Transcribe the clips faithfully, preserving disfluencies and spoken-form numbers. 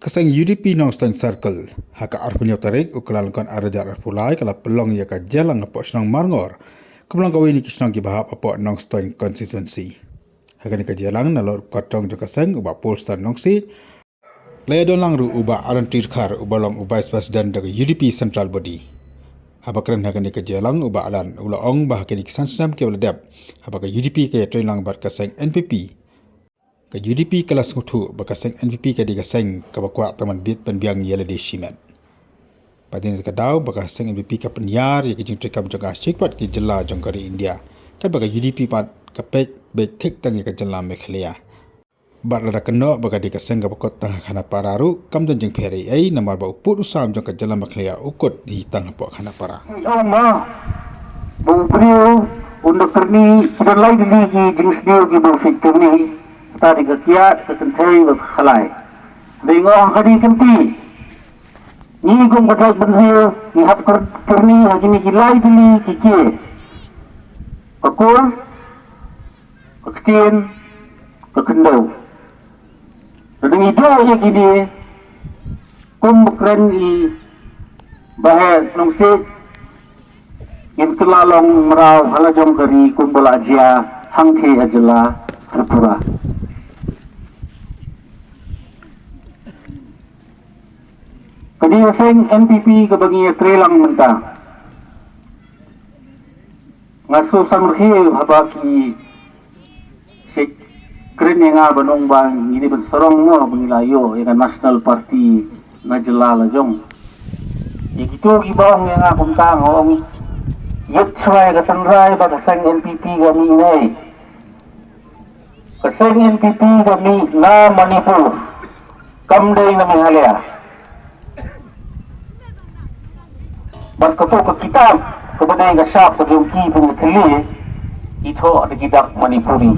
Seng U D P Nongstoiñ Circle, ha ka arphew hynñiew tarik u Kyllalyngkot arhajar arphew lai ka la pynlong ïa ka jingïalang hapoh shnong Marngor, kaba long kawei na ki shnong kiba hap hapoh Nongstoiñ Constituency. Ha kane ka jingïalang, na lor u kyrtong jong ka seng u Bah Paulson Nongsiej, la ïadon lang ruh u Bah Aaron T Dkhar uba long u Vice President da ka U D P Central Body. Haba kren ha kane ka jingïalang, u Bah Aaron u la ong ba ha kine ki san snem kiba la dep, haba ka U D P ka ïatrei lang bad ka seng N P P, ka U D P ka la sngewthuh ba ka seng N P P ka dei ka seng kaba kwah tang ban bit ban biang ïa lade shimet. Bad hadien ka daw ba ka seng N P P ka pynïar ïa ka jingtrei kam jong ka ha ki jylla jong ka ri India, katba ka U D P pat ka peit beit thik tang ïa ka jylla Meghalaya. Bad lada kynnoh ba ka dei ka seng kaba kut tang ha Khanapara ruh kam don jingpher ei ei, namar ba u pud u sam jong ka jylla Meghalaya u kut hi tang hapoh Khanapara. Ong ma ba u briew un da kyrni, ki don lai tylli ki jingsniew kiba u shu kyrni, kata dei ka kiad, ka kynthei bad ka khalai. Dei, nga ong ka dei kynti. Ngi kum ka jaitbynriew ngi hap kyr-, kyrni ha kine ki lai tylli ki kiad: ka kur, ka ktien, ka khyndew. Lada ngi duh ïa kine, kum ba kren i Bah Nongsiej, ngin kylla long mraw ha la jong ka ri kumba la jia hangthie ha jylla Tripura. Ka dei ka seng N P P kaba ngi ïatrei lang mynta. Nga sngewsarong haba ki shu kren ïa nga ban ong ba ngi dei ban sarong mo ba ngi la ïoh ïa ka National Party na jylla la jong. Ïa kito kiba ong ïa nga kumta, nga ong, ïoh shuwa ïa ka tynrai ba ka seng N P P ka mih na ei. Ka seng N P P ka mih na Manipur, kam dei na Meghalaya. Bad kato ka kitab kaba dei ka shap ka jong ki pynthylli, i thoh da ki dak Manipuri.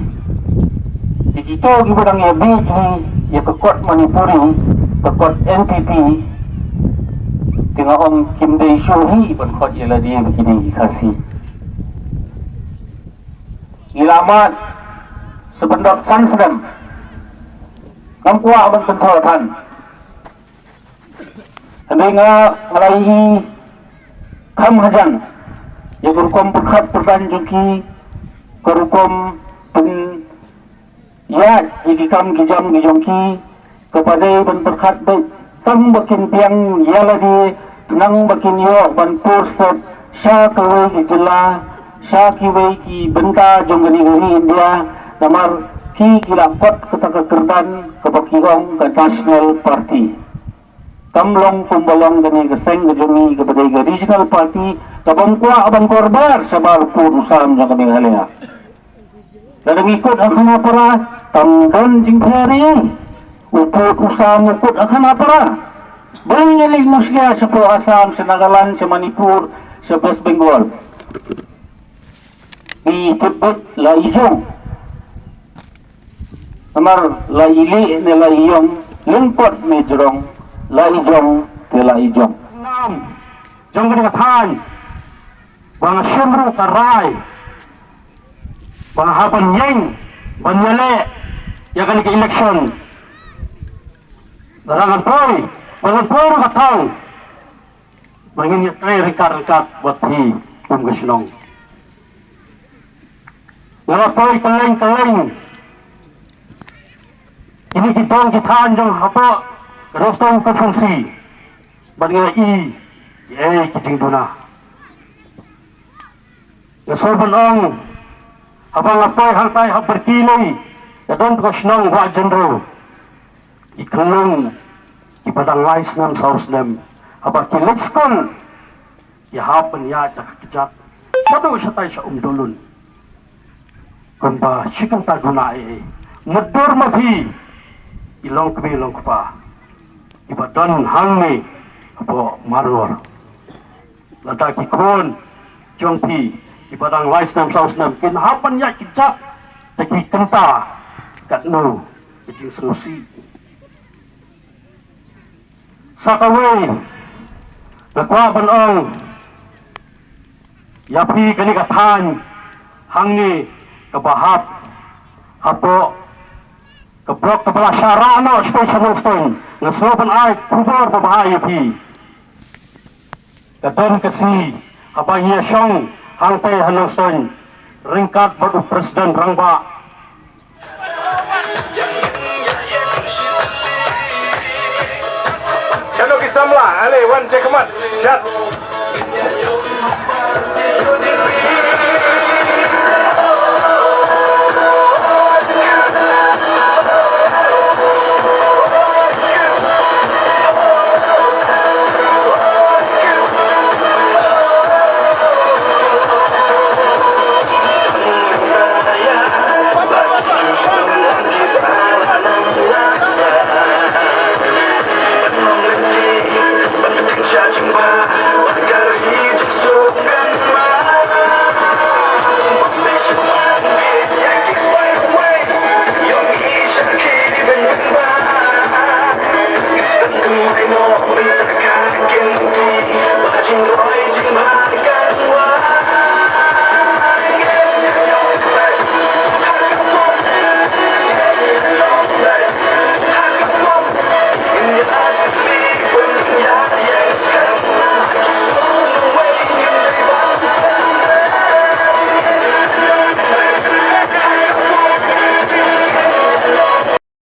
Te kito kiba dang ïa bit hi ïa ka kot Manipuri, ka kot N P P, te nga ong kim dei shuh hi ban khot ïa lade ba ki dei ki Khasi. Ngi la mad sa ban dap san snem. Ngam kwah ban kynthoh than. Hynrei nga, nga la ïohi kham hajan ïa ka rukom pyrkhat pyrdan jong ki, ka rukom pyn ïa, ïa ki kam ki jam ki jong ki, kaba dei ban pyrkhat beit tang ba kin biang ïa lade, khnang ba kin ïoh ban pur stet sha kawei ki jylla, sha kiwei ki bynta jong kane ka ri India, namar ki, ki la kot kata ka kyrdan kaba ki ong ka National Party. Kam long kumba long kane ka seng ka jong ngi kaba dei ka Regional Party, kabym kwah ban kordor shabar pud u sam jong ka Meghalaya. Lada ngi kut ha Khanapara, tang don jingpher ei. U pud u sam u kut ha Khanapara. Ba ngi leit mushlia shapoh Assam, sha Nagaland, sha Manipur, sha West Bengal. Ngi tip beit la i jong. Namar la i lieh ne la i ïong, lyngkot ne jrong, la i jong te la i jong. Nam jong kane ka thaiñ, ba nga shim ruh ka rai ba nga hap ban ïeng ban ïaleh ïa kane ka election. Lada ngan poi, ba ngan poi ruh ka thong, ba ngin ïatrei ryngkat ryngkat bad phi kum ka shnong. Nga la poi kylleng kylleng kine ki dong ki thaiñ jong hapoh ka Nongstoiñ Constituency, bad nga i ei ki jingduna. Nga sngew ban ong, haba nga poi hangtai ha Byrkilei, ka don ka shnong Wah Jynrew. Ki khynnah kiba dang lai snem saw snem, haba ki leit skul, ki hap ban ïaid da ka kjat shaduh shatai sha Umdolun. Kumba shi kynta duna ei ei. Mutdur ma phi, i long kmie long kpa, iba don hangne hapoh Marngor. Lada ki khun jong phi kiba dang lai snem saw snem kin hap ban ïaid kjat da ki kynta, katno ka jingsngewsih. Sa kawei, nga kwah ban ong ïa phi kane ka thaiñ hangne kaba hap hapoh Ka block kaba la shah rah noh sha Nongstoiñ, nga sngewbha ban ai khubor ba bha ïa phi. Ka don ka sngi haba ngi ïa shong hangtei ha Nongstoiñ ryngkat bad u president rangbah. Kano ki samla, ale wan sha khmat, jat.